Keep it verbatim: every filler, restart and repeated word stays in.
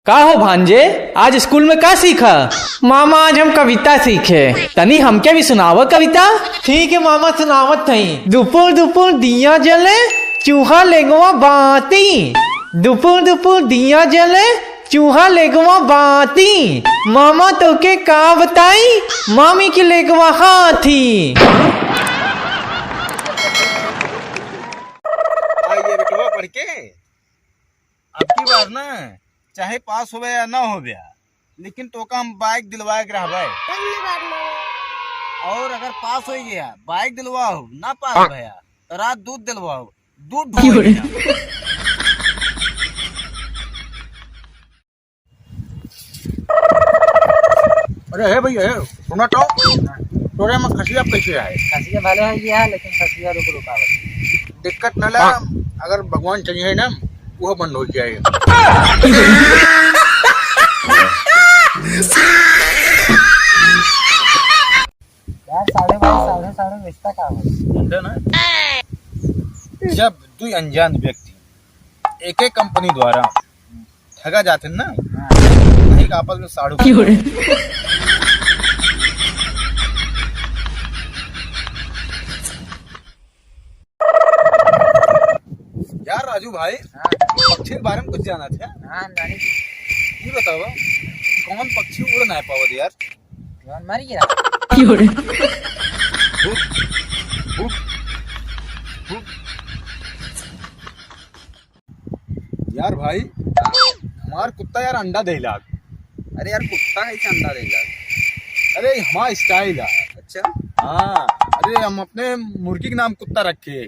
का हो भांजे, आज स्कूल में का सीखा? मामा, आज हम कविता सीखे। तनी हमके भी सुनावा कविता। ठीक है मामा, सुनावत हई। दुपुर दुपुर दिया जले, चूहा लेगवा बाती। दुपुर दुपुर दिया जले, चूहा लेगवा बाती। मामा तोके का बताई, मामी के लेगवा हाथी। आ ये बेटवा पढ़ के, अब की बार ना, चाहे पास होबे या ना होबे, लेकिन तोका हम बाइक दिलवाए के रहबे। धन्यवाद मामा। और अगर पास हो गया, बाइक दिलवाओ, ना पास भया, तो रात दूध दिलवाओ, दूध ढोए। अरे हे भैया, हे, सुना तो, तोरे में खसिया कैसे आए? खसिया भले है गया, लेकिन खसिया रुक रुकावत। दिक्कत न ला, अगर भगवान चाहिए ना, वो बंद हो जाए। यार, साढ़े बारह, साढ़े, साढ़े बेचता का हो? समझे ना? जब दो अनजान व्यक्ति एक एक कंपनी द्वारा ठगा जाते हैं ना, हाँ। नहीं का आपस में साढ़ू क्यों रे? यार राजू भाई, हाँ। पक्षी के बारे में कुछ जाना था? हाँ, जानी। ये बताओ, कौन पक्षी उड़ ना पावत यार? जौन मर गया। क्यों रे? यार भाई, हमार कुत्ता यार अंडा देला। अरे यार, कुत्ता कैसे अंडा देला? अरे, हमार style है। अच्छा। हाँ, अरे, हम अपने मुर्गी के नाम कुत्ता रखे।